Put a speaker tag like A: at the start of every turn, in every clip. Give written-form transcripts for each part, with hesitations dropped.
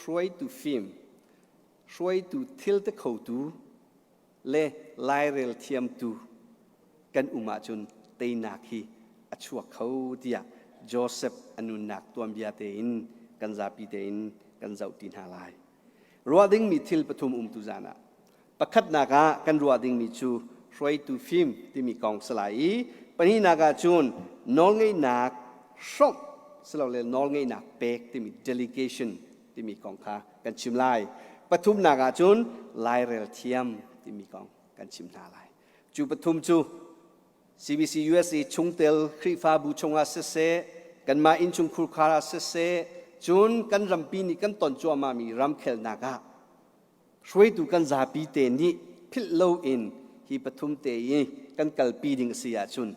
A: Hruaitu fim, hruaitu thil te khotu le lairel thiamtu kan um ahcun teinak hi a chuak kho tiah Joseph a nunnak tuanbia tein kan zapi tein kan zoh ti hna lai. Ruah dingmi thil pathum um tu zan ah pakhatnak ah kan ruah dingmi cu hruaitu fim timi kong si lai i pahnihnak ah cun nawlngeihnak hrawmh silole nawlngeihnak pek timi delegation timi kong kha kan chim lai. Pathumnak ah cun lairel thiam timi kong kan chim hna lai. Cu pathum cu CBC USA chungtel Khrihfabu chungah siseh, kanmah innchungkhur khar ah siseh, cun kan rampi nih kan ton cuahmahmi ramkhelnak ah hruaitu kan zapi te nih philh loin hi pathum te i kan kalpi ding a si ahcun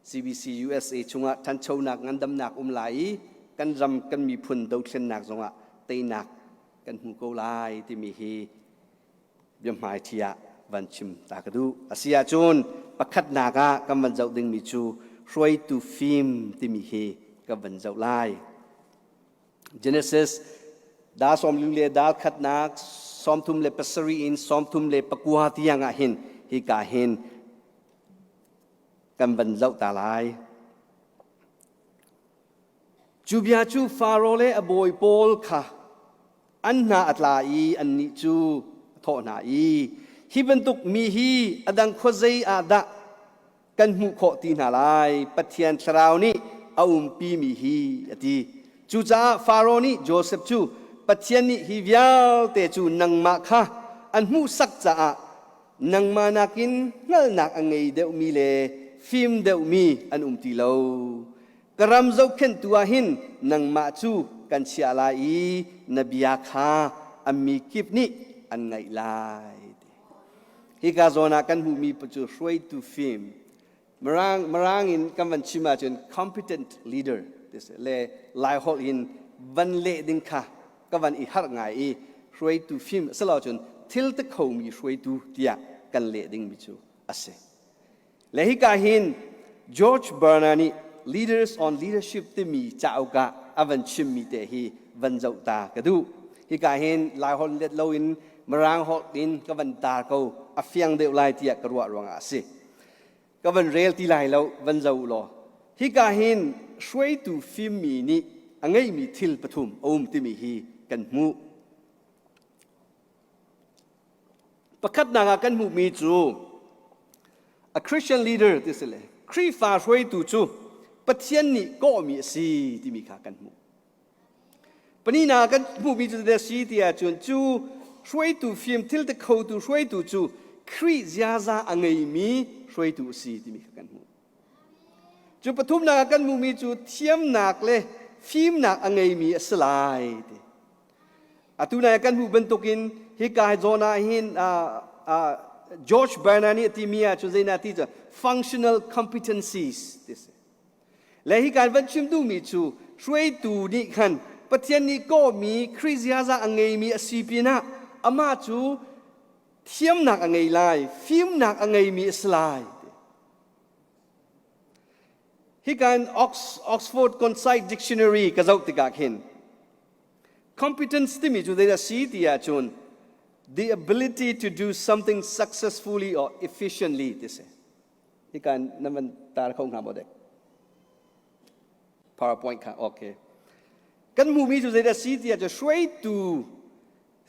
A: CBC USA chungah ṭhanchonak ngandamnak um lai i kan ram kan miphun dothlennak zongah teinak kan hmu ko lai timi hi biahmaiṭhi ah van chim ta ka duh. A si ahcun pakhatnak ah kan van zoh dingmi cu hruaitu fim timi hi kan van zoh lai. Genesis dal 40 le dal khatnak 37 in 34 tiang ah hin hika hin kan van zoh ta lai. Cu bia cu Faro le a bawi pawl kha an hna a tla i annih cu a thawh hna i hi bantuk mi hi a dang khuazei ah dah kan hmuh khawh ti hna lai? Pathian thlarau nih a umpimi hi, a ti. Cucaah Faro nih Josef cu, Pathian nih hi vialte cu nangmah kha an hmuhsak caah nangmah nakin hngalhnak a ngei deuhmi le fim deuhmi an um ti lo. Ka ram zohkhenhtu ah hin nangmah cu kan chiah lai i na bia kha a mi kip nih an ngaih lai. Hika zawn ah kan hmuhmi cu hruaitu fim, Mirang, Mirang in kan van chim ahcun competent leader le Laiholh in van leh ding kha ka van i harh ngai i hruaitu fim a si lo cun thil ti khomi hruaitu tiah kan leh dingmi cu a si. Le hika hin George Barna nih Leaders on Leadership timi cauk ah a van chimmi te hi van zoh ta ka duh. Hika hin Laiholh let loin Mirang holh in ka van tar ko, a fiang deuh lai tiah ka ruah ruangah a si. Ka van rel ti lai lo, van zoh u law. Hika hin hruaitu fimmi nih a ngeihmi thil pathum a um timi hi kan hmuh. Pakhatnak ah kan hmuhmi cu a Christian leader ti si le Khrihfa hruaitu cu Pathian nih kawhmi a si timi kha kan hmuh. Pahnihnak ah kan hmuhmi cu zeidah a si ti ahcun cu hruaitu fim thil ti khotu hruaitu cu Khrih ziaza a ngeimi hruaitu a si timi kha kan hmuh. Cu pathumnak ah kan hmuhmi cu thiamnak le fimnak a ngeimi a si lai ti. Atu nai kan hmuh bantukin hika zawn ah hin George Barna nih a timi ah cun zeidah ti cu functional competencies ti si. Le hika van chim duhmi cu hruaitu nih khan Pathian nih kawhmi Khrih ziaza a ngeimi a si pinah amah cu thiamnak a ngei lai, fimnak a ngeimi a si lai. Hika in Oxford Concise Dictionary ka zoh tikah khin Competence timi cu zeidah si ti ahcun the ability to do something successfully or efficiently ti si. Hika nan van tar kho hnga maw dek? PowerPoint kha okay. Kan hmuhmi cu zeidah si ti ahcun hruaitu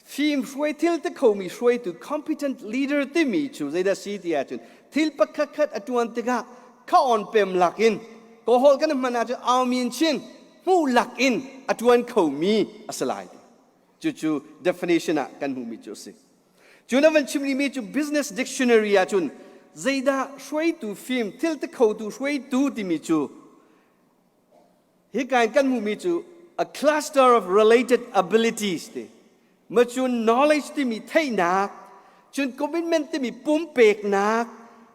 A: fim hruai thil ti khomi hruaitu, competent leader timi cu zeidah si ti ahcun thil pakhat khat a tuan tikah kha on pem lakin ko hol kan hman ahcun aumin chin hmuh lak in a ṭuan khomi a si lai. Cucu definition ah kan hmuhmi cu a si. Cu na van chim rihmi cu business dictionary ah cun zeidah hruaitu fim thil ti khotu hruaitu timi cu hika in kan hmuhmi cu a cluster of related abilities ti ma cun knowledge timi theihnak, cun commitment timi pumpeknak,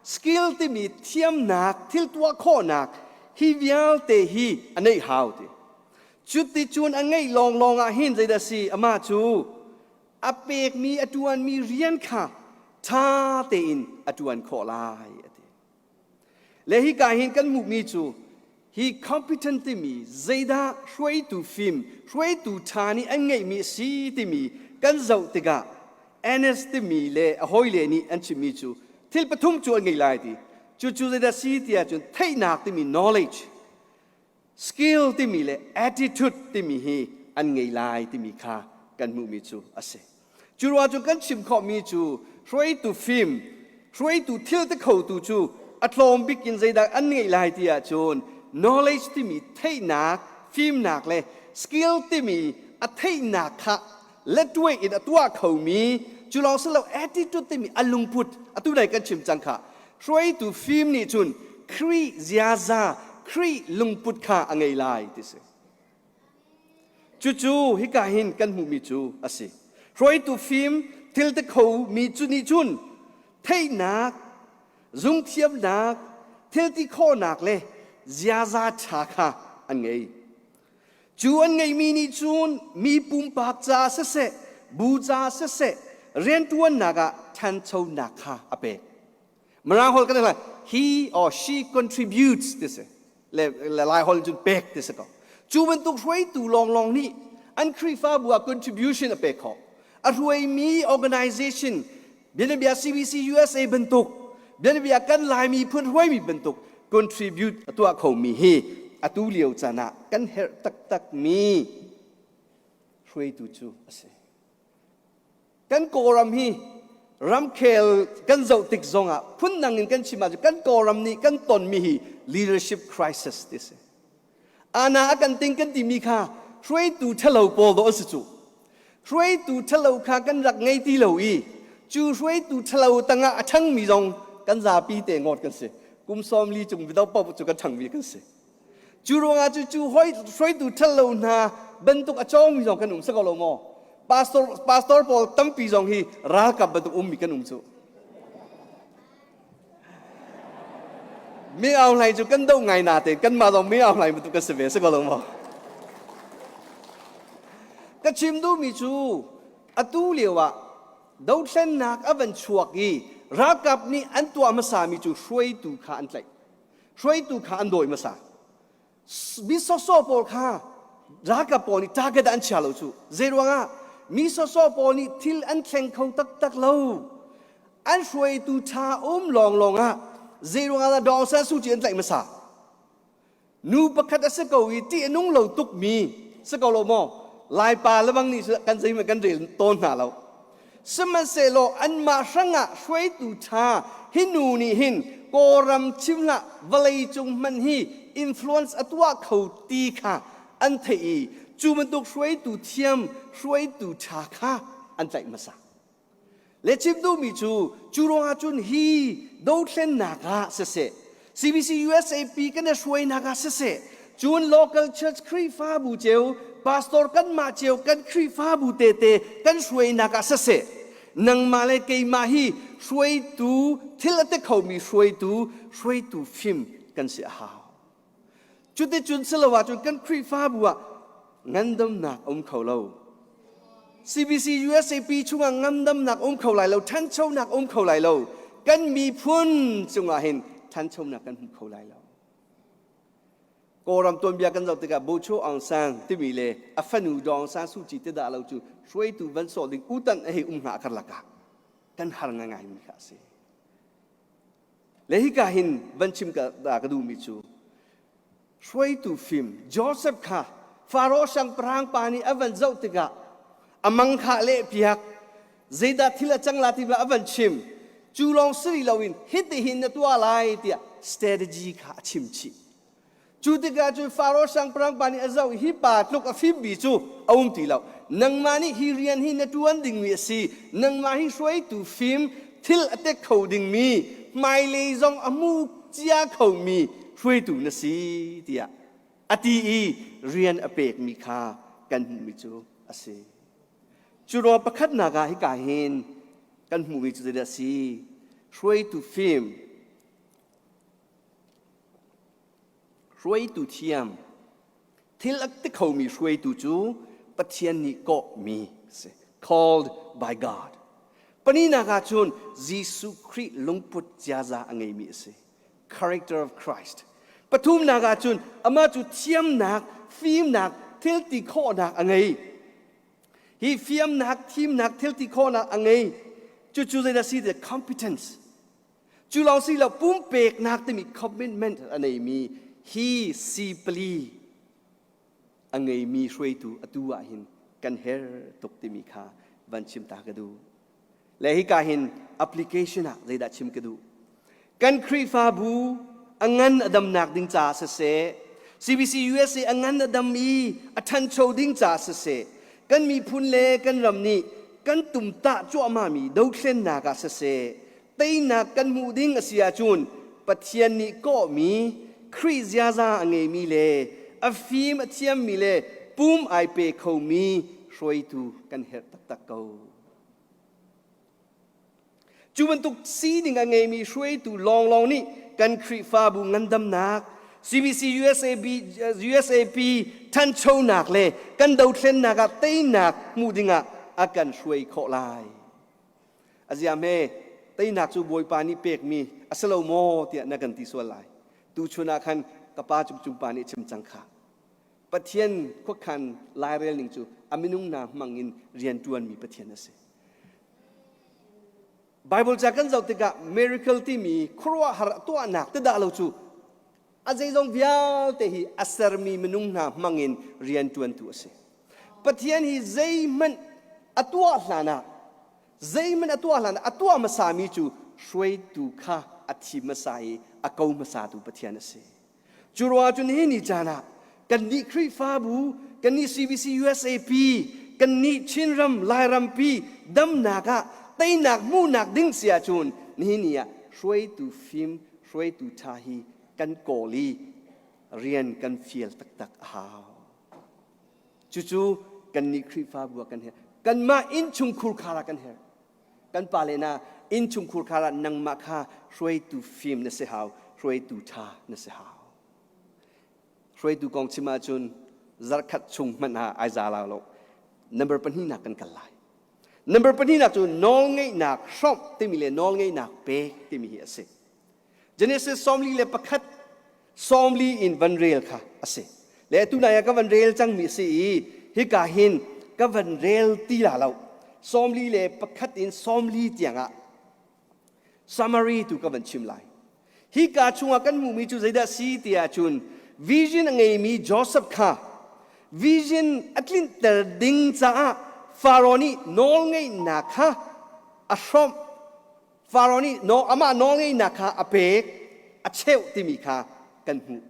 A: skill timi thiamnak, thil tuah khawhnak, hi vialte hi a neih hau ti. Cuti cun a ngeih lawnglawng ah hin zeidah si? Amah cu a pekmi, a ṭuanmi rian kha ṭha tein a ṭuan khawh lai, a ti. Le hika hin kan hmuhmi cu Hi competent timi zeidah hruaitu fim, hruaitu ṭha nih an ngeihmi a si timi kan zoh tikah NS timi le a hawile nih an chimmi cu thil pathum cu an ngei lai ti. Cucu zeidah si ti ahcun theihnak timi knowledge, skill timi le attitude timi hi an ngei lai timi kha kan hmuhmi cu a si. Cu ruang cu kan chim khawhmi cu hruaitu fim, hruaitu thil ti khotu cu a tlawm bik in zeidah an ngeih lai ti ahcun knowledge timi theihnak, fimnak le skill timi a theihnak kha letuai in a tuah khomi cu lawng si lo attitude timi a lungput atu nai kan chim cang kha hruaitu fim nih cun Khrih ziaza, Khrih lungput kha a ngei lai ti si. Cucu hika hin kan hmuhmi cu a si. Hruaitu fim thil ti khomi cu nih cun theihnak, zungthiamnak, thil ti khawhnak le ziaza ṭha kha an ngei. Cu an ngeihmi nih cun mi pumpak ca siseh, bu ca siseh, rianṭuannak ah ṭhanchonak kha a pek. Mirang holh kan he or she contributes ti si le Lai holh cun pek ti si ko. Cu bantuk hruaitu lawnglawng nih an Khrihfabu ah contribution a pek khawh. A hruaimi organization bianabia CBC USA bantuk bianabia kan Laimi phun hruaimi bantuk contribute a tuah khomi hi atu lio caan ah kan herh taktakmi hruaitu cu a si. Kan Kawlram hi ramkhel kan zoh tik zongah phundang in kan chim ahcun kan Kawlram nih kan tonmi hi leadership crisis ti si. Ana a kan ting kan timi kha hruaitu ṭhalo pawl dawh an si cu. Hruaitu ṭhalo kha kan rak ngei ti lo i cu hruaitu ṭhalo tangah a ṭhangmi zong kan zapi te ngawt kan si. Kum 40 cung bido paoh cu kan ṭhangmi kan si. Cu ruangah cu cu hruaitu ṭhalo hna bantuk a cawngmi zong kan um si ko lo maw? Pastor, pastor pawl tampi zong hi ralkap bantuk ummi kan um cu. Mi Aung Hlaing cu kan doh ngai natein kanmah zong Mi Aung Hlaing bantuk kan si ve si ko lo maw? Ka chim duhmi cu atu lio ah dothlennak a van chuak i ralkap nih an tuah hmasami cu hruaitu kha an tlaih. Hruaitu kha an dawi hmasa. Mi sawsawh pawl kha ralkap pawl nih target ah an chia lo cu. Zei ruangah? Mi sawsawh pawl nih thil an thleng kho taktak lo. An hruaitu ṭha um lawnglawng ah zei ruangah dah Daw Aung San Suu Kyi an tlaih hmasa? Nu pakhat a si ko i ṭih a nung lo tukmi si ko lo maw? Laipa lebang nih kan zeihmanh kan rel tawn hna lo. Sihmanhsehlaw anmah hrangah hruaitu ṭha hi nu nih hin Kawlram chim hlah vawleicung hmanh hi influence a tuah kho ti kha an theih i cu bantuk hruaitu thiam hruaitu ṭha kha an tlaih hmasa. Le chim duhmi cu cu ruangah cun hi dothlennak ah siseh CBC USAP kan i hruainak ah siseh cun local church Khrihfabu ceu pastor kanmah ceu kan Khrihfabu tete kan hruainak ah siseh nangmah le keimah hi hruaitu thil a ti khomi hruaitu hruaitu fim kan si a hau. Cuticun si lo ahcun kan Khrihfabu ah ngandamnak a um kho lo. CBC USAP chungah ngandamnak um kho lai lo, ṭhanchonak um kho lai lo. Kan miphun cungah hin ṭhanchonak kan hmu kho lai lo. Kawlram tuanbia kan zoh tikah Bocho Aung San timi le a fanu Daw Aung San Suu Kyi ti dah lo cu hruaitu van sawh ding utan a hei um hnga karlak ah kan har ngaingaimi kha a si. Le hika hin van chim ka ka duhmi cu hruaitu fim Joseph kha Faro siangpahrang pa nih a van zoh tikah a mang kha leh piak zeidah thil a cang la ti a van chim cu lawng si loin hitihin na tuah lai tiah strategy kha a chim chih Cu tikah cun Faro siangpahrang pa nih a zoh i hi pa tluk a fimmi cu a um ti lo. Nangmah nih hi rian hi na ṭuan dingmi a si. Nangmah hi hruaitu fim, thil a tek kho dingmi, hmailei zong a hmu cia khomi hruaitu na si tiah a ti i rian a pekmi kha kan hmuhmi cu a si. Cu ruang pakhatnak ah hika hin kan hmuhmi cu zeidah a si? Hruaitu fim, Hruaitu thiam thil a ti khomi hruaitu cu Pathian nih kawhmi si called by God. Paninak ah cun Jesuh Khrih lungput ziaza a ngeimi a si. Character of Christ. Pathumnak ah cun amah cu thiamnak, fimnak, thil ti khawhnak a ngei. Hi fiamnak, thimnak, thil ti khawhnak a ngei. Cucu zeidah si ti competence. Cu lawng si lo pumpeknak timi commitment a neimi hi si pali a ngeimi hruaitu atu ah hin kan her tuk timi kha van chim ta ka duh. Le hika hin application ah zeidah chim ka duh. Kan Khrihfabu a ngan a damnak ding caah siseh, CBC USA a ngan a dam i a ṭhancho ding caah siseh, kan miphun le kan ram nih kan tumtah cuahmahmi dothlennak ah siseh, teinak kan hmuh ding a si ahcun Pathian nih kawhmi Khrih ziaza a ngeimi le a fim a thiammi le pum ai pe khomi hruaitu kan herh taktak ko. Cu bantuk sining a ngeimi hruaitu lawnglawng nih kan Khrihfabu ngandamnak, CBC USAB, USAP ṭhanchonak le kan dothlennak ah teinak hmuh dingah a kan hruai khawh lai. A ziahme teinak cu Bawipa nih pekmi a si lo maw tiah na kan ti sual lai. Tuchun ah khan ka pa cung pa nih chim cang kha. Pathian khuakhan lairel ning cu a minung hna hmang in rian ṭuanmi Pathian a si. Bible ca kan zoh tikah miracle timi khuaruahhar tuahnak ti dah lo cu a zeizong vialte hi a sermi minung hna hmangin rian ṭuantu a si. Pathian hi zeihmanh a tuah hlanah zeihmanh a tuah hlanah a tuah hmasami cu hruaitu kha a thim hmasa i a ko hmasatu Pathian a si. Cu ruangah cun hi ni caan ah kannih Khrihfabu, kannih CBC USAP, kannih Chinram, Lairampi damnak ah teinak hmuhnak ding si ahcun nihin ni ah hruaitu fim, hruaitu ṭha hi kan kawl i rian kan fial taktak a hau. Cucu kannih Khrihfabu ah kan herh. Kanmah innchungkhur khar ah kan herh. Kan pa le na innchungkhur khar ah nangmah kha hruaitu fim na si hau, hruaitu ṭha na si hau. Hruaitu kong chim ahcun zarkhat chung hmanh ah ai za lo. Number pahnihnak kan kal lai. Number pahnihnak cu nawlngeihnak hrawmh timi le nawlngeihnak pek timi hi a si. Genesis 41 sawmli in van rel kha a si. Le tu nai ah ka van rel cangmi a si i hika hin ka van rel ti la lo. 41 in 40 tiangah summary tu ka van chim lai. Hika chungah kan hmuhmi cu zeidah si ti ahcun vision a ngeimi Joseph kha vision a tlinhter ding caah Faraoh nih nawlngeihnak kha a hrawmh. Faraoh nih amah nawlngeihnak kha a pek, a cheuh timi kha kan hmuh.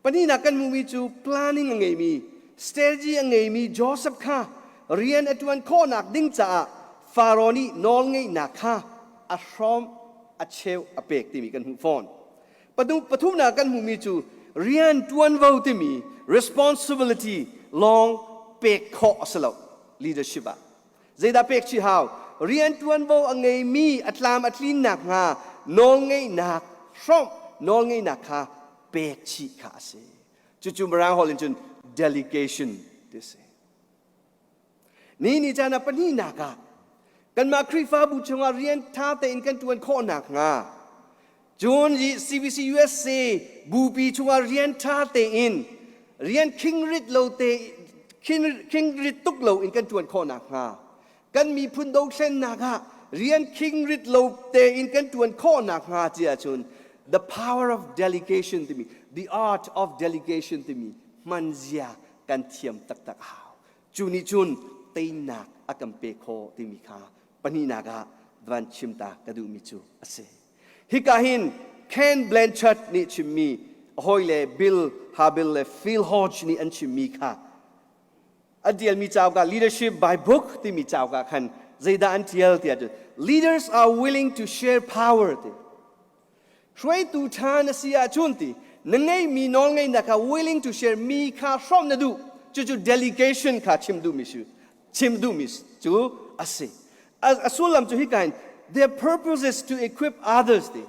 A: Pahnihnak kan hmuhmi cu planning a ngeimi, strategy a ngeimi Joseph kha rian a ṭuan khawhnak ding caah Faraoh nih nawlngeihnak kha a hrawm, a cheu, a pek timi kan hmuh fawn. Pathumnak kan hmuhmi cu rian ṭuanvo timi responsibility lawng pek khawh a si lo leadership ah. Zeidah pek chih hau? Rian ṭuanvo a ngeimi a tlam a tlin nakhnga nawlngeihnak hrawmh nawlngeihnak kha pek chih kha a si. Cucu Mirang holh in cun delegation ti a si. Ni ni caan ah pahnihnak ah kanmah Khrihfabu chungah rian ṭha tein kan ṭuan khawh nakhnga cun CBC USA bupi chungah rian ṭha tein rian khingrit lo te khingrit tuk lo in kan ṭuan khawh nakhnga kan miphun dothlennak ah rian khingrit lo tein kan ṭuan khawh nakhnga ti ahcun the power of delegation timi the art of delegation timi hmanzia kan thiam taktak a hau. Cu nih cun teinak a kan pe khawh timi kha pahnihnak ah van chim ta ka duhmi cu a si. Hika hin Ken Blanchard nih chimmi a hawile Bill Habil le Phil Hodge nih an chimmi kha a tialmi cauk ah Leadership by Book timi cauk ah khan zeidah an tial tiah cun leaders are willing to share power ti hruaitu ṭha na si ahcun ti na ngeihmi nawlngeihnak kha willing to share mi kha hrawmh na duh cucu delegation kha chim duhmi si chim duhmi cu a si a sullam cu hika hin their purpose is to equip others ti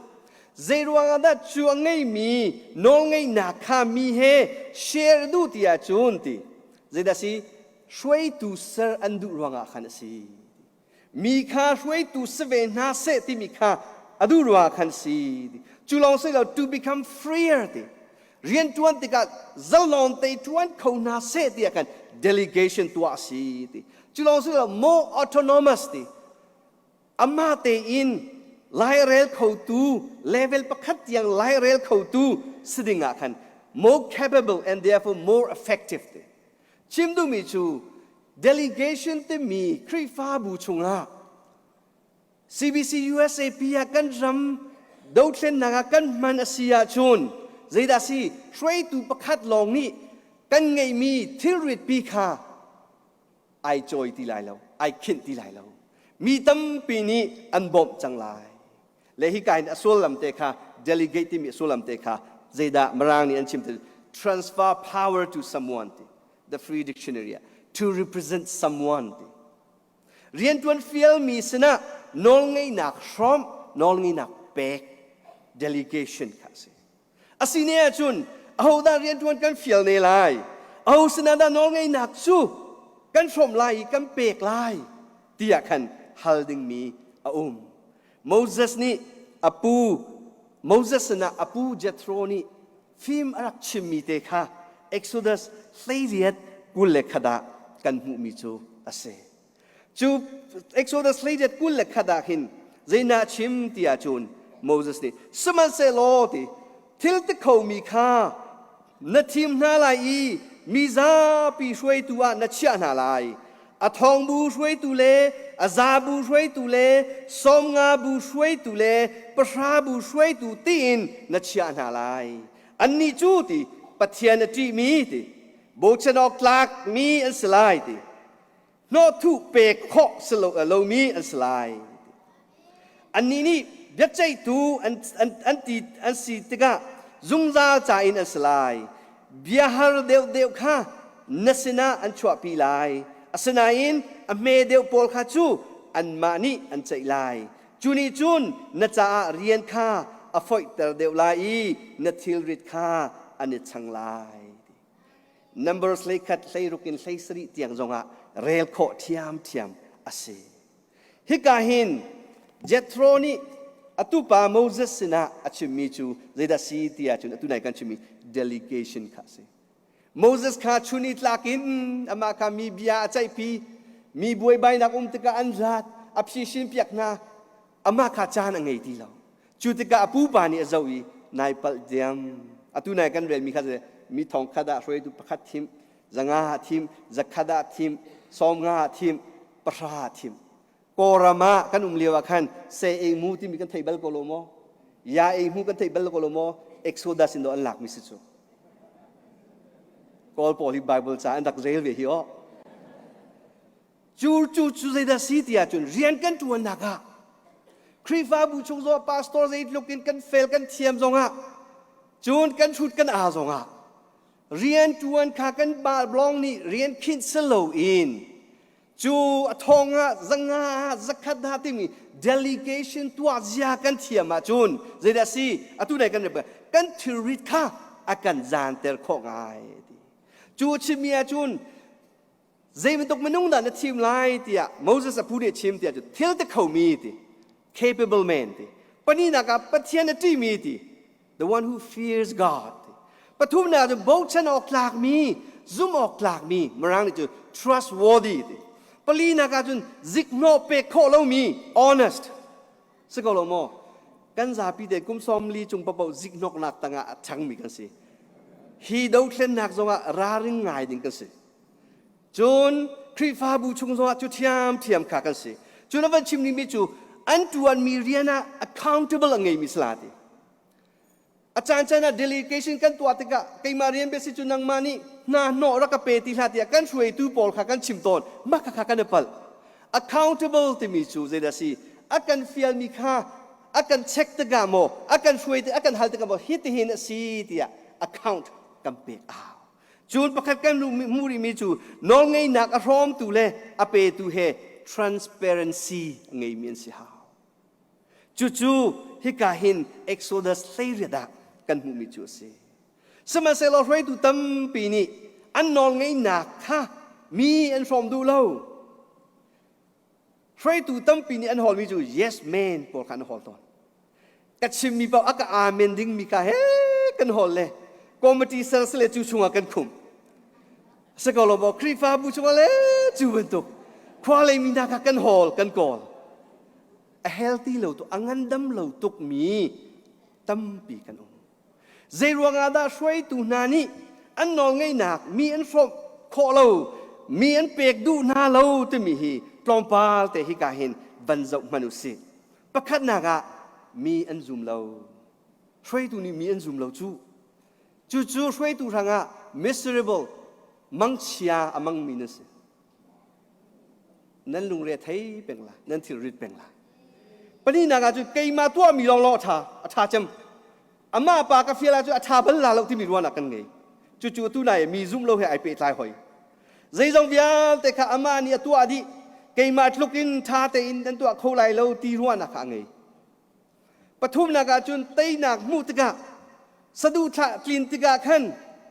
A: zei ruangah dah cu a ngeimi nawlngeihnak kha mi he share duh ti ahcun ti zeidah si hruaitu ser an duh ruangah khan a si mi kha hruaitu si ve hna seh timi kha a duh ruangah khan si cu lawng si lo to become freer ti. Rianṭuan tikah zalon te ṭuan kho hna seh tiah khan delegation tuah a si ti. Cu lawng si lo more autonomous ti. Amah tein lairel khotu level pakhat tiang lairel khotu si ding ah khan more capable and therefore more effective ti. Chim duhmi cu delegation timi Khrihfabu chungah CBC USAP ah kan ram dothlennak ah kan hman a si ahcun zeidah si hruaitu pakhat lawng nih kan ngeihmi thilrit pi kha ai cawi ti lai lo, ai khinh ti lai lo. Mi tampi nih an bawmh cang lai. Le hika in a sullam te kha delegate timi a sullam te kha zeidah Mirang nih an chim ti transfer power to someone ti the free dictionary ah to represent someone ti riantuan fialmi sinah nawlngeihnak hrawmh nawlngeihnak pek delegation kha a si Asine ahcun ahodah rianṭuan kan fial ne lai? Aho sinah dah nawlngeihnak cu kan hrawmh lai i kan pek lai? tiah khan hal dingmi a um. Moses nih a pu Moses sinah a pu Jethro nih fim a rak chimmi te kha Exodus 18 21 ah kan hmuhmi cu a si. Cu Exodus 18 21 ah khin zeinah chim ti ahcun Moses nih sihmanhsehlaw ti thil ti khomi kha na thim hna lai i mi zapi hruaitu ah na chiah hna lai. A thongbu hruaitu le a zabu hruaitu le sawmnga bu hruaitu le pahrabu hruaitu tiin na chiah hna lai. Annih cu ti Pathian a ṭihmi ti bochan awk tlakmi an si lai ti hnawhthuh pek khawh si lo, lomi an si lai. Annih nih biaceihtu an, an, an, ti, an si tikah zungzal ca in an si lai. Biahar deuhdeuh kha na sinah an chuahpi lai. Asinain a hme deuh pawl kha cu anmah nih an ceih lai. Cu nih cun na caah rian kha a foihter deuh lai i na thilrit kha an i chang lai. Numbers 11 16 in 17 tiang zongah rel khawh ṭhiamṭhiam a si. Hika hin Jethro nih a tupa Moses sinah a chimmi cu zeidah si ti ahcun atu nai kan chimmi delegation kha a si. Moses kha chun i tlak in amah kha mi bia a ceihpi, mi buaibainak um tikah an rat, a phishin piak hna, amah kha caan a ngei ti lo. Cu tikah a pupa nih a zoh i nai palh diam. Atu nai kan relmi kha mi thong khat ah hruaitu pakhat thim, zanga ah thim, zakhat ah thim, sawmnga ah thim, pahra ah thim. Kawlram ah kan um lio ah khan se ei mu timi kan thei bal ko lo maw? Ya ei mu kan thei bal ko lo maw? Exodus in do an lakmi si cu. Kawl pawl hi Bible ca an rak rel ve hi aw. Cu cu cu zeidah si ti ahcun rian kan ṭuannak ah Khrihfabu chung zongah pastor zeitluk in kan fel kan thiam zongah cun kan hrut kan aa zongah rian ṭuan kha kan blong nih rian khinh si loin cu a thong ah zanga ah zakhat ah timi delegation tuah zia kan thiam ahcun zeidah si atu dai kan kan thilrit kha a kan zaanter khawh ngai ti cu chimmi ahcun Zei bantuk minung dah na thim lai tiah Moses a pu nih a chim tiah cu thil ti khomi ti capable man ti pahnihnak ah Pathian a ṭihmi ti the one who fears God ti pathumnak cu bochan awk tlakmi zumh awk tlakmi mirang nih cu trustworthy ti palinak ah cun zikhnawh pek khawh lomi honest si ko lo maw kan zapi te kum 40 cung papoh zikhnawknak tangah a ṭhangmi kan si hi dothlennak zongah ralring ngai ding kan si Cun Khrihfabu chung zongah cu ṭhiamṭhiam kha kan si. Cun a van chim dingmi cu an ṭuanmi rian ah accountable a ngeimi si la ti. A caan caan ah delegation kan tuah tikah keimah rian bia si cu nangmah nih hna hnawh rak ka pe ti hlah tiah kan hruaitu pawl kha kan chim tawn. Mah kha kan i palh. Accountable timi cu zeidah si? A kan fialmi kha a kan check tikah maw, a kan hruai a kan hal tikah maw hitihin a si tiah account kan pek a hau. Cun pakhat kan hmuh rihmi cu nawlngeihnak a hrawmtu le a petu he transparency a ngeimi an si hau. Cucu hika hin Exodus 18 ah kan hmuhmi cu a si. Sihmanhsehlaw hruaitu tampi nih an nawlngeihnak kha mi an hrawm duh lo. Hruaitu tampi nih an hawlmi cu yes man pawl kha an hawl tawn. Ka chimmi paoh a ka amen dingmi ka he kan hawl le. Committee ser sile cu chungah kan khumh. Si ko lo maw Khrihfabu chungah le cu bantuk khua lei mi hna kha kan hawl kan kawl. A healthy lo tuk a ngandam lo tuk mi tampi kan um. Zei ruangah dah hruaitu hna nih an nawlngeihnak mi an hrawmh khawh lo, mi an pek duh hna lo timi hi tlawmpal te hika hin van zoh hmanh u sih. Pakhatnak ah mi an zum lo. Hruaitu nih mi an zum lo cu. Cucu hruaitu hrangah miserable mangchia a mangmi nan si. Nan lungre thei peng la, nan thilrit peng la. Pahnihnak ah cun keimah tuahmi lawnglawng a ṭha, a ṭha cem. Amah pa ka fial ahcun a ṭha bal la lo timi ruahnak kan ngei. Cucu atu nai mi zumh lo he ai pehtlai hoi. Zeizong vialte kha amah nih a tuah dih. Keimah tluk in ṭha tein nan tuah kho lai lo ti ruahnak kha a ngei. Pathumnak ah cun teinak hmuh tikah saduhthah tlin tikah khan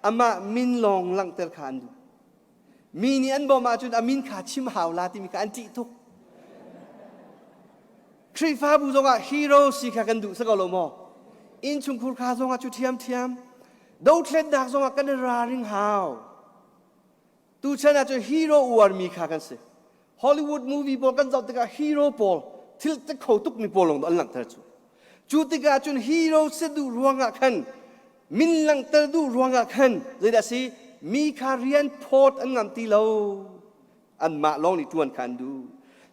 A: amah min lawng langhter kha an duh. Mi nih an bawmh ahcun a min kha chim hau la timi kha an ṭih tuk. Khrihfabu zongah hero si kha kan duh si ko lo maw? Innchungkhur kha zongah cu ṭhiamṭhiam. Dothlennak zongah kan i ralring hau. Tuchan ah cun hero uarmi kha kan si. Hollywood movie pawl kan zoh tikah hero pawl thil te kho tukmi pawl lawng an langhter cu. Cu tikah cun hero si duh ruangah khan min langhter duh ruangah khan zeidah si mi kha rian phawt an ngam ti lo. Anmah lawng nih ṭuan kha an duh.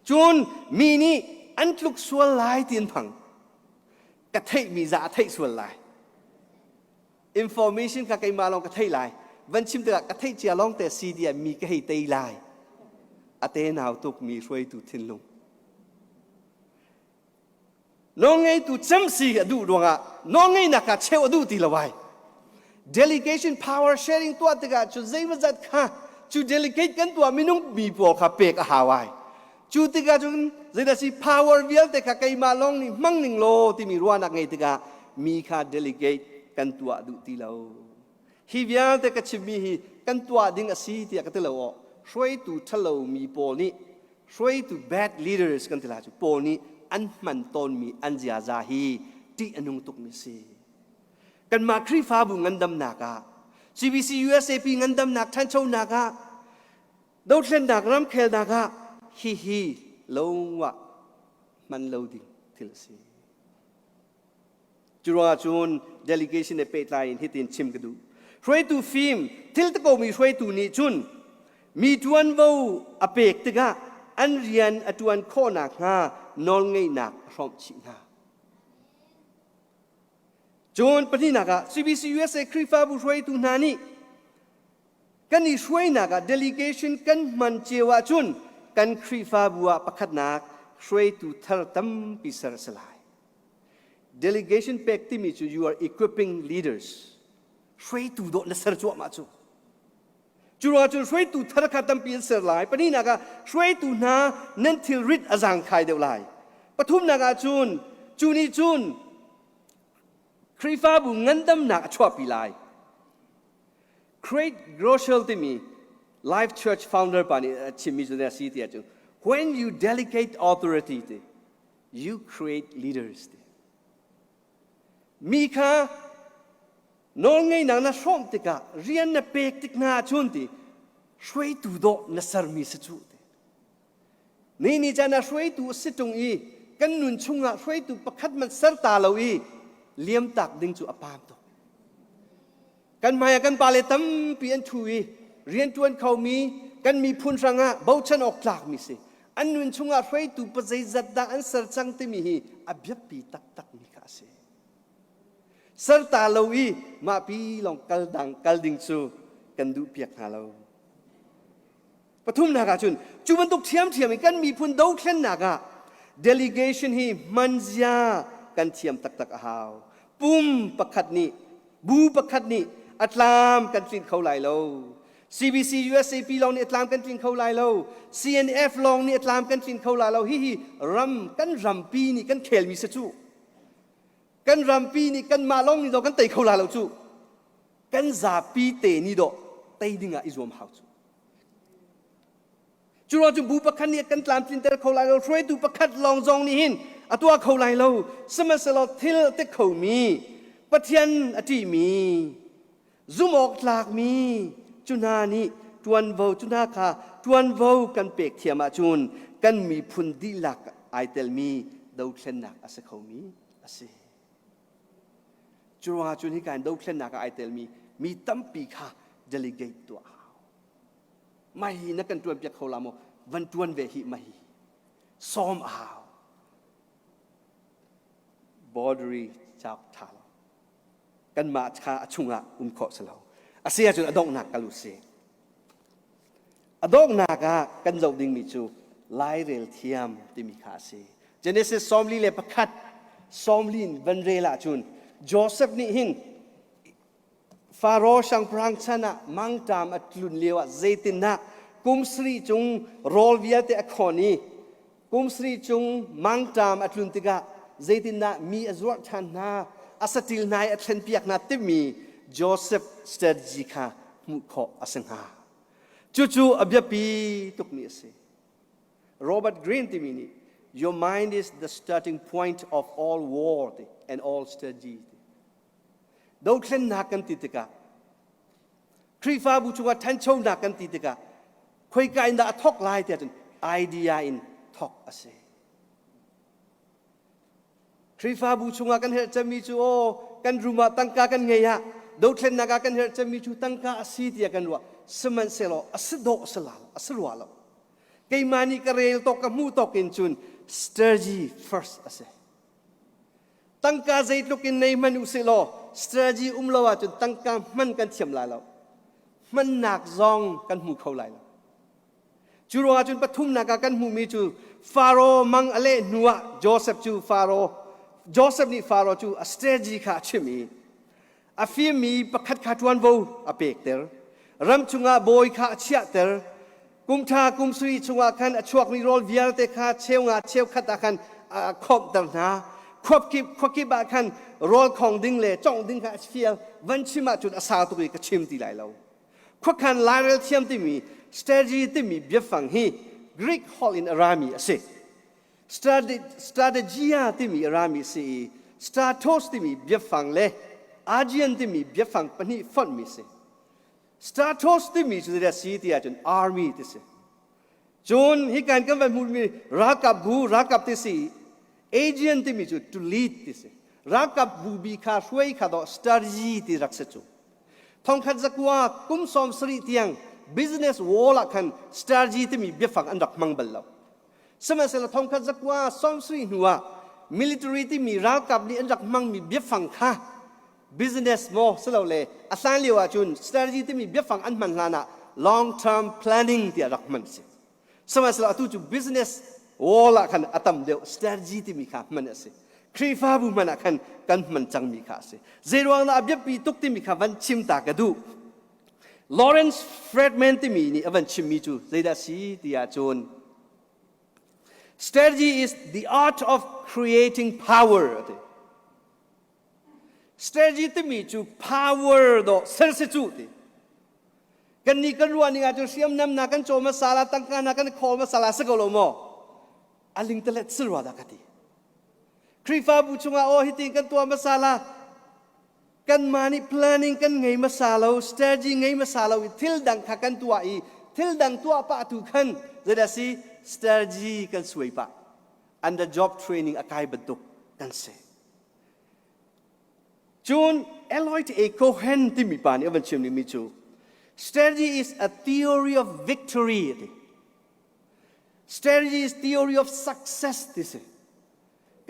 A: Cun mi nih an tluk sual lai ti an phang. Ka theihmi za a theih sual lai. Information kha keimah lawng ka theih lai. Van chim tikah ka theih cia lawng te si tiah mi ka hei tei lai. A tenau tuk mi hruaitu thinlung. Nawlngeitu cem si a duh ruangah nawlngeihnak kha cheu a duh ti lo ai. Delegation power sharing tuah tikah cu zeimawzat kha cu delegate kan tuah minung mi pawl kha pek a hau ai. Cu tikah cun zeidah si power vialte kha keimah lawng nih hmang ning law timi ruahnak ngei tikah mi kha delegate kan tuah duh ti lo. Hi vialte ka chimmi hi kan tuah ding a si tiah ka ti lo aw. Hruaitu ṭhalo mi pawl nih hruaitu bad leaders kan ti lai cu pawl nih an hman tawnmi an ziaza hi ṭih a nung tukmi si. Kanmah Khrihfabu ngandamnak ah CBC USAP ngandamnak ṭhanchonak ah Dothlennak ramkhelnak ah hihi longah hman lo ding thil a si. Cu ruangah cun delegation he pehtlai in hitin chim ka duh. Hruaitu fim, thil takomi hruaitu nih cun mi ṭuanvo a pek tikah an rian a ṭuan khawh nakhnga nawlngeihnak a hrawmh chih hna. Cun pahnihnak ah CBC USA Khrihfabu hruaitu hna nih Kan i hruainak ah delegation kan hman cio ahcun kan Khrihfabu ah pakhatnak hruaitu thar tampi ser a si lai. Delegation pek timi cu you are equipping leaders. Hruaitu dawh na ser cuahmah cu. Cu ruangah cun hruaitu thar kha tampi an ser lai. Pahnihnak ah hruaitu hna nan thilrit a zaangkhai deuh lai. Pathumnak ah cun cu nih cun Khrihfabu ngandamnak a chuahpi lai. Craig Groeschel timi Life Church founder pa nih a chimmi cu a si ti ahcun when you delegate authority ti you create leaders ti mi kha nawlngeihnak na hrawmh tikah rian na pek tik hna ahcun ti hruaitu dawh na sermi si cu ti Ni ni caan ah hruaitu a si ṭung i kan nun chungah hruaitu pakhat hmanh ser ta lo i liamtak ding cu a paam tuk. Kan hmaiah kan pale tampi an ṭhu i rianṭuan khomi kan miphun hrangah bochan awk tlakmi si. An nun chungah hruaitu pa zeizat dah an ser cang timi hi a biapi taktakmi kha a si. Ser ta lo i mahpi lawng kal dang kal ding cu kan duh piak hna lo. Pathumnak ah cun cu bantuk ṭhiamṭhiam in kan miphun dothlennak ah delegation hi hmanzia kan thiam taktak a hau. Pum pakhat nih, bu pakhat nih a tlam kan tlinh kho lai lo. CBC USAP lawng nih a tlam kan tlinh kho lai lo. CNF lawng nih a tlam kan tlinh kho lai lo. Hihi ram kan rampi nih kan khelmi si cu. Kan rampi nih kanmah lawng nih dawh kan tei kho lai lo cu. Kan zapi te nih dawh tei ding ah i zuam hau cu. Cu ruang cu bu pakhat nih kan tlamtlinter kho lai lo, hruaitu pakhat lawng zong nih hin a tuah kho lai lo. Sihmanhsehlaw thil te khomi, Pathian a ṭihmi, Zumh awk tlakmi cu hna nih ṭuanvo cu hna kha ṭuanvo kan pek thiam ahcun kan miphun dihlak ai telmi dothlennak a si khomi a si. Cu ruangah cun hika in dothlennak ah ai telmi mi tampi kha delegate tuah a hau. Mah hi na kan ṭuanpiak kho la maw? Van ṭuan ve hih mah hi. Sawm a hau. Boundary cauk ṭha lo. Kanmah kha a chungah um khawh si lo. A si ahcun a donghnak kal u sih. A donghnak ah kan zoh dingmi cu lairel thiam timi kha a si. Genesis 41 sawmli in van rel ahcun Joseph nih hin Faro siangpahrang chan ah mangṭam a tlun lioah zeitindah kum sarih cung rawl vialte a khawn i kum sarih cung mangṭam a tlun tikah zeitindah mi a zuarh ṭhan hna, a saṭil hna i a thlenpiak hna timi Joseph strategy kha hmuh khawh a si hnga. Cucu a biapi tukmi a si. Robert Greene timi nih Your mind is the starting point of all war and all strategy. Dothlennak kan ti tikah Khrihfabu chungah ṭhanchonak kan ti tikah khoika in dah a thawk lai tiah cun idea in thawk a si. Khrihfabu chungah kan herh cemmi cu aw kan room ah tangka kan ngei ah dothlennak ah kan herh cemmi cu tangka a si tiah kan ruah. Sihmanhsehlaw a si dawh a si la a si rua lo. Keimah nih ka rel tawk ka hmuh tawk in cun strategy first a si. Tangka zeitluk in nei hmanh usih law strategy um lo ahcun tangka hman kan thiam lai lo. Hmannak zong kan hmu kho lai lo. Cu ruangah cun pathumnak ah kan hmuhmi cu Faro mang a leh hnu ah Joseph cu Faro Joseph nih Faro cu a strategy kha a chimh i a fimmi pakhat kha ṭuanvo a pekter. Ram chungah bawi kha a chiahter. Kum ṭha kum sui chungah khan a chuakmi rawl vialte kha cheu nga cheu khat ah khan a khawmhter hna. Khuakip khuakip ah khan rawl khong ding le congh ding kha a fial. Van chim ahcun a sau tuk i ka chim ti lai lo. Khuakhan lairel thiam timi strategy timi biafang hi Greek holh in a rami a si. Strategia timi a rami si i stratos timi biafang le agian timi biafang pahnih fonhmi si. Stratos timi cu zeidah si ti ahcun army ti si. Cun hikan kan van hmuhmi ralkap bu ralkap ti si Aegean timi cu to lead ti si. Ralkap bu bi kha hruai kha dawh strategy ti rak si cu. Thongkhat zakua kum 70 tiang business wall ah khan strategy timi biafang an rak hmang bal lo. Sihmanhsehlaw thongkhat zakua 70 hnu ah military timi ralkap nih an rak hmangmi biafang kha business maw silole a hlan lio ahcun strategy timi biafang an hman hlan ah long term planning tiah rak hman si. Sihmanhsehlaw atu cu business wall ah khan a tam deuh strategy timi kha hman a si. Khrihfabu hman ah khan kan hman cangmi kha a si. Zeiruang dah a biapi tuk timi kha van chim ta ka duh. Lawrence Friedman timi nih a van chimmi cu zeidah si ti ahcun strategy is the art of creating power a ti. Strategy timi cu power dawh ser si cu ti. Kan nih kan ruah ning ahcun hriamnam na kan caw hmasa la tangka na kan khawl hmasa la si ko lo maw? A lingtalet si rua dah ka ti. Khrihfabu chungah aw hitin kan tuah hmasa la kanmah nih planning kan ngei hmasa lo strategy ngei hmasa lo i thil dang kha kan tuah i thil dang tuah pah tu khan zeidah si strategy kan suai pah under job training a kai bantuk kan si cun Eloy A. Cohen timi pa nih a van chim mi cu strategy is a theory of victory ti strategy is theory of success ti si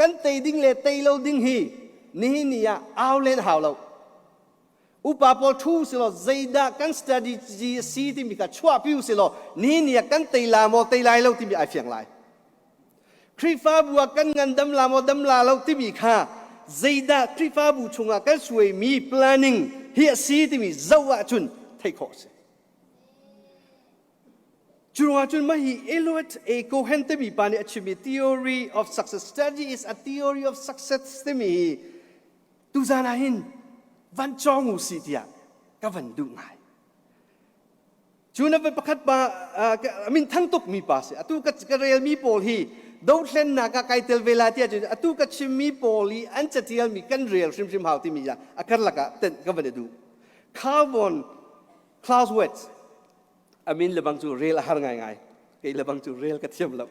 A: Kan tei ding le tei lo ding hi nihin ni ah au len hau lo. Upa pawl thu silaw zeidah kan strategy a si timi kha chuahpi u silaw nihin ni ah kan tei la maw tei lai lo timi ai fiang lai. Khrihfabu ah kan ngandam la maw dam la lo timi kha zeidah Khrihfabu chungah kan suaimi planning hi a si timi zoh ahcun theih khawh a si. Cu ruangah cun mah hi Elliot A. Cohen timi pa nih a chimmi theory of success strategy is a theory of success timi hi tuzan ah hin van cawng u sih tiah ka van duh ngai. Cu na pakhat pa min thang tuk mi pa si atu ka ka relmi pawl hi dothlennak ah kai tel ve la tiah cun atu ka chimmi pawl i an catialmi kan rel hrimhrim hau timi a karlak ah tenh ka van i duh. Carl von Clausewitz a min lebang cu rel a har ngaingai. Kei lebang cu rel ka thiam lo.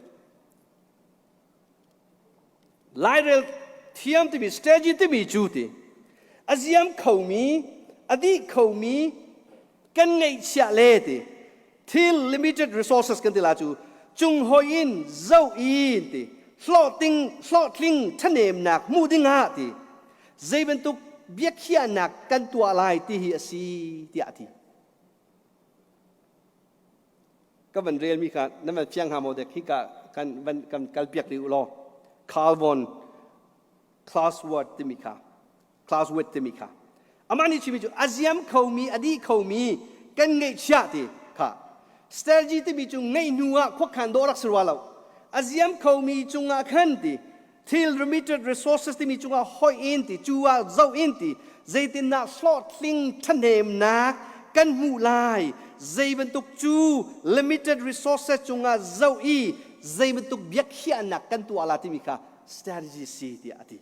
A: Lairel thiam timi strategy timi cu ti a ziam khomi a dih khomi kan ngeihchiah le ti thil limited resources kan ti la cu cung hoi in zoh in ti hlawhtling hlawhtling ṭhanemnak hmuh dingah ti zei bantuk biakhiahnak kan tuah lai ti hi a si tiah a ti. Ka van relmi kha nan van fiang hnga maw dek hika kan van kan kalpiak rih u law Carl von Clausewitz timi kha Clausewitz timi kha amah nih chimi cu a ziam khomi a dih khomi kan ngeihchiah ti kha strategy timi cu ngeih hnu ah khuakhan dawh rak si rua lo a ziam khomi cungah khan ti thil limited resources timi cungah hoih in ti cu ah zoh in ti zeitindah hlawhtling ṭhahnemnak kan hmuh lai zei bantuk cu limited resources cungah zoh i zei bantuk biakhiahnak kan tuah la timi kha strategy si tiah a ti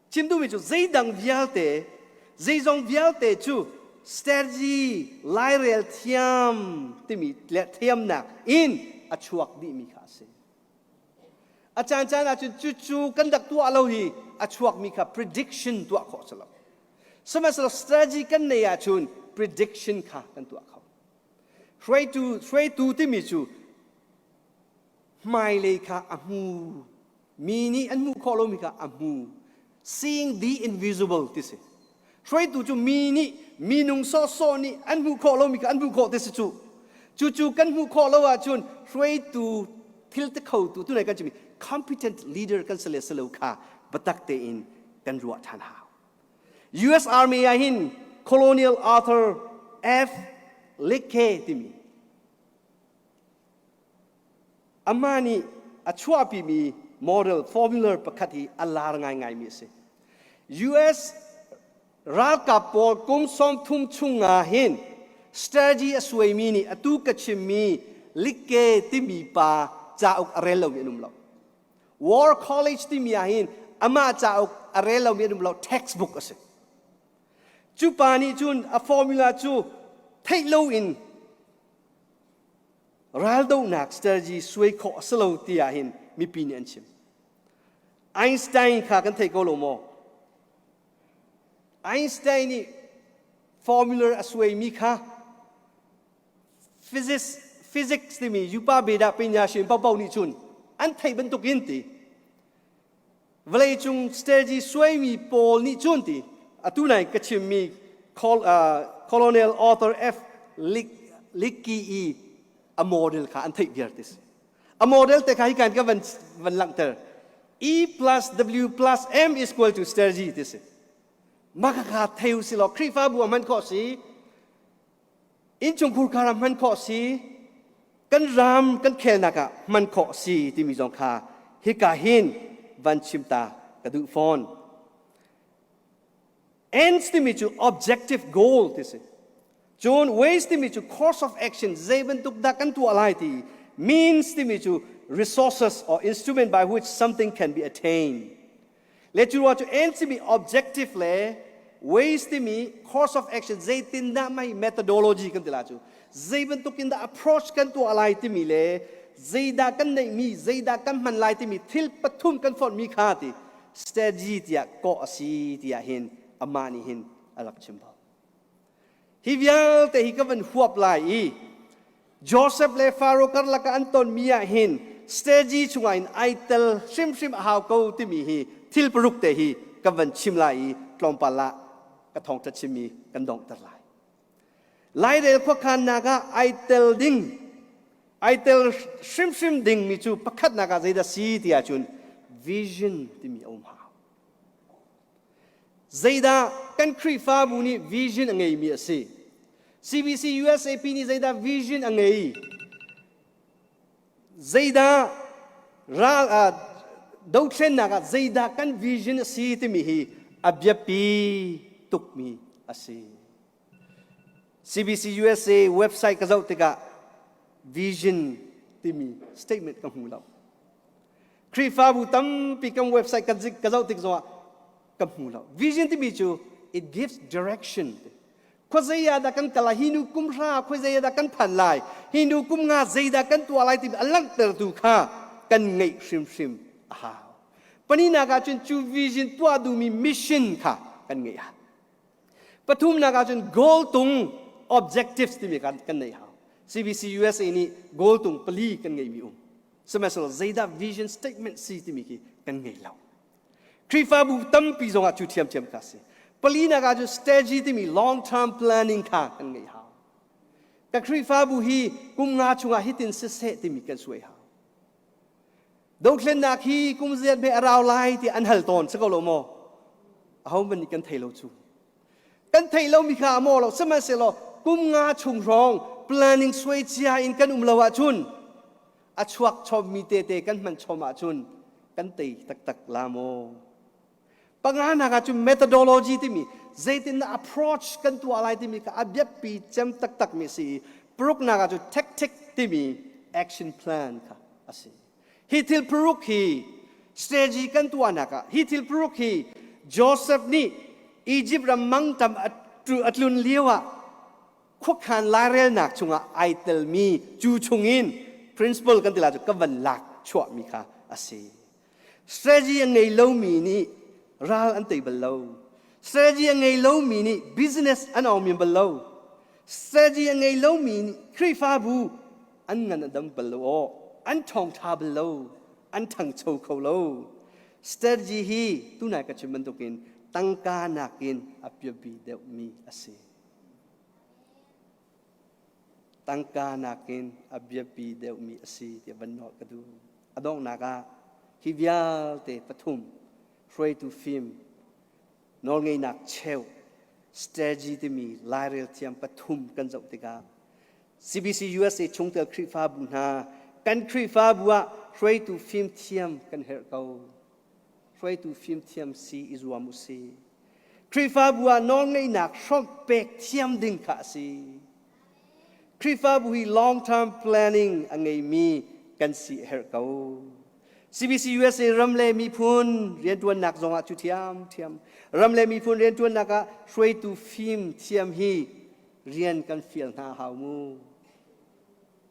A: chim duhmi cu zeidang vialte zeizong vialte cu strategy lairel thiam timi thiamnak in a chuak dihmi kha a si A caancaan ahcun cucu kan rak tuah lo hi a chuakmi kha prediction tuah khawh si lo. Sihmanhsehlaw strategy kan nei ahcun prediction kha kan tuah kho. Hruaitu, hruaitu timi cu hmailei kha a hmu. Mi nih an hmuh khawh lomi kha a hmu. Seeing the invisible ti si. Hruaitu cu mi nih minung sawhsawh nih an hmuh khawh lomi kha an hmuh khawh ti si cu. Cucu kan hmuh khawh lo ahcun hruaitu thil ti khotu tunai kan chimmi competent leader kan si le si lo kha biatak tein kan ruah ṭhan hau. US Army ah hin Colonial Arthur F. Licke timi Amah nih a chuahpimi model formula pakhat hi a lar ngaingaimi a si. US ralkap pawl kum 30 chung ah hin strategy a suaimi nih atu ka chimmi Likke timi pa cauk a rel lomi an um lo. War College timi ah hin amah cauk a rel lomi an um lo textbook a si. Cu pa nih cun a formula cu theih loin Raldohnak strategy suai khawh a si lo tiah hin mipi nih an chim. Einstein kha kan thei ko lo maw? Einstein nih formula a suaimi kha physics, physics timi yupa beda pinya shin paopaoh nih cun an theih bantuk in ti vawleicung strategy suaimi pawl nih cun ti atu nai ka chimmi Colonel Arthur F. Lickey i a model kha an theih viar ti si. A model te kha hi kan ka van, van langhter. E plus W plus M is equal to strategy ti si. Mah kha thei u si law Khrihfabu a hman khawh si, innchungkhur khar ah hman khawh si kan ram kan khelnak ah hman khawh si timi zong kha hika hin van chim ta ka duh fawn ends timi cu objective goal ti si cun ways timi cu course of action zei bantuk dah kan tuah lai ti means timi cu resources or instrument by which something can be attained Le cu ruah cu ends timi objective le ways timi course of action zeitindah mah methodology kan ti la cu zei bantuk in dah approach kan tuah lai timi le zeidah kan neihmi zeidah kan hman lai timi thil pathum kan fonhmi kha ti strategy tiah kawh a si tiah hin amah nih hin a rak chim bal. Hi vialte hi ka van huap lai i Joseph le Faro karlak ah an tonmi ah hin strategy chungah in ai tel hrimhrim a hau ko timi hi thil paruk te hi ka van chim lai i tlawmpal ah ka thawngṭha chimmi kan donghter lai. Lairel khuakhannak ah ai tel ding ai tel hrimhrim dingmi cu pakhatnak ah zeidah si ti ahcun vision timi a um hau. Zeidah kan Khrihfabu nih vision a ngeimi a si? CBC USAP nih zeidah vision a ngei? Zeidah ral ah dothlennak ah zeidah kan vision a si timi hi a biapi tukmi a si. CBC USA website ka zoh tikah vision timi statement ka hmu lo. Khrihfabu tampi kan website kan ka zoh tik zongah ka hmu lo. Vision timi cu it gives direction. Khuazei ah dah kan kal lai? Hi nu kum hra khuazei ah dah kan phan lai? Hi nu kum nga zeidah kan tuah lai timi a langhtertu kha kan ngeih hrimhrim a hau. Pahnihnak ah cun cu vision tuah duhmi mission kha kan ngeih a hau. Pathumnak ah cun goal tung objectives timi kan kan neih hau. CBC USA nih goal tung pali kan ngeihmi um. Sihmanhsehlaw zeidah vision statement si timi khi kan ngei lo. Khrihfabu tampi zongah cu ṭhiamṭhiam kha si. Palinak ah cun strategy timi long term planning kha kan ngeih hau. Ka Khrihfabu hi kum nga chungah hitin siseh timi kan suai hau. Dothlennak hi kum ziat hme a rau lai ti an hal tawn si ko lo maw? Ahohmanh nih kan thei lo cu. Kan theih lomi kha a maw lo sihmanhsehlaw kum nga chung hrawng planning suai cia in kan um lo ahcun a chuak chommi tete kan hman chom ahcun kan tei taktak la maw? Panganak ah cun methodology timi zeitin dah approach kan tuah lai timi kha a biapi cem taktak mi a si i paruknak ah cun tactic timi action plan kha a si. Hi thil paruk hi strategy kan tuahnak ah hi thil paruk hi Joseph nih Egypt ram mangtam a tlun lio ah khuakhan lairelnak chungah ai telmi cu chungin principle kan ti la cu ka van lak chuahmi kha a si. Strategy a ngei lomi nih ral an tei bal lo. Strategy a ngei lomi nih business an awng bal lo. Strategy a ngei lomi nih Khrihfabu an ngan a dam bal lo aw. An ṭhawngṭha bal lo. An ṭhangcho kho lo. Strategy hi tunai ka chim bantukin tangka nakin a biapi deuhmi a si. Tangka nakin a biapi deuhmi a si tiah van nawl ka duh. A donghnak ah hi vialte pathum hruaitu fim nawlngeihnak cheu strategy timi lairel thiam pathum kan zoh tikah CBC USA chungtel Khrihfabu hna kan Khrihfabu ah hruaitu fim thiam kan herh ko. Hruaitu fimthiam si i zuam u si. Khrihfabu ah nawlngeihnak hrawmh pek thiam ding kha a si. Khrihfabu hi long term planning a ngeimi kan si a herh ko. CBC USA ram le miphun rianṭuannak zongah cu ṭhiamṭhiam. Ram le miphun rianṭuannak ah hruaitu fim thiam hi rian kan fial hna hau mu.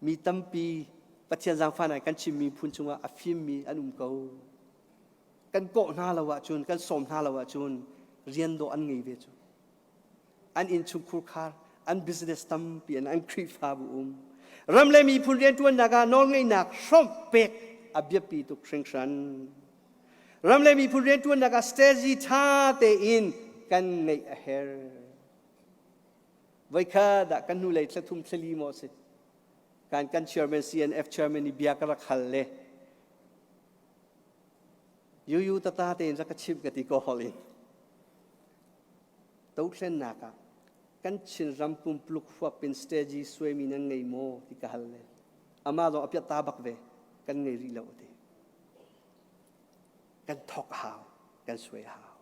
A: Mi tampi Pathian zaangfahnak kan Chin miphun chungah a fimmi an um ko. Kan kawh hna lo ahcun, kan sawm hna lo ahcun rian dawh an ngei ve cu. An innchungkhur khar, an business tampi an an Khrihfabu um. Ram le miphun rianṭuannak ah nawlngeihnak hrawmh pek a biapi tuk hringhran. Ram le miphun rianṭuannak ah strategy ṭha tein kan ngeih a herh. Voikhat ah kan hnulei thla thum thla li maw si kan kan chairman CNF chairman i bia ka rak hal le yuyu tata tein rak ka chimh ka ti ko hol in dothlennak ah kan Chinram pumpuluk huap in strategy suaimi nan ngei maw ti ka hal le amah zong a piat ta bak ve kan ngei rih lo ti kan thok a hau kan suai a hau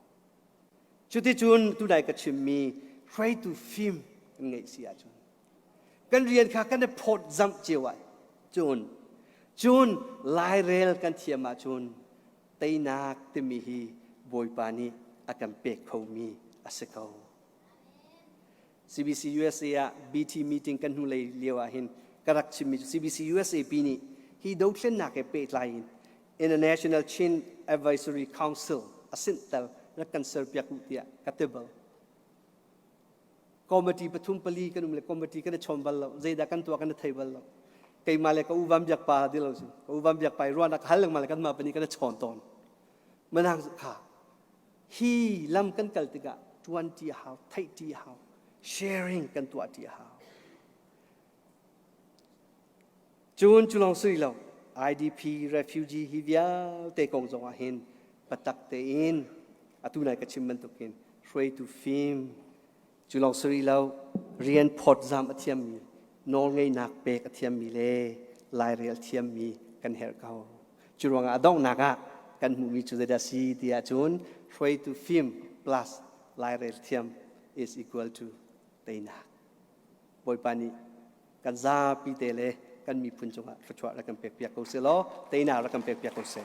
A: Cuticun tunai ka chimmi hruaitu fim kan ngeih si ahcun kan rian kha kan i phawt zamh cio ah cun cun lairel kan thiam ahcun teinak timi hi Bawipa nih a kan pek khomi a si ko. CBC USA ah BT meeting kan hnulei lio ah hin ka rak chimmi cu CBC USA pi nih hi dothlennak he pehtlai in International Chin Advisory Council a sinhtel rak kan serpiak u tiah ka ti bal. Committee pathum pali kan um le committee kan i chawm bal lo. Zeidah kan tuah kan i thei bal lo. Keimah le ka u Van Biak pa ti lo cu. Ka u Van Biak pa i ruahnak hal lengmang le kanmah pahnih kan i chawn tawn. Manang kha hi lam kan kal tikah tuan ti a hau, theih ti a hau, sharing kan tuah ti a hau. Cun cu lawng si lo, IDP refugee hi vialte kong zongah hin patak tein atu nai ka chim bantukin hruaitu fim cu lawng si lo rian phawtzam a thiammi nawlngeihnak pek a thiammi le lairel thiammi kan herh ko. Cu ruangah a donghnak ah kan hmuhmi cu zeidah si ti ahcun hruaitu fim plus lairel thiam is equal to teinak. Bawipa nih kan zapi te le kan miphun cungah thluachuah rak kan pek piak ko seh law teinak rak kan pek piak ko seh.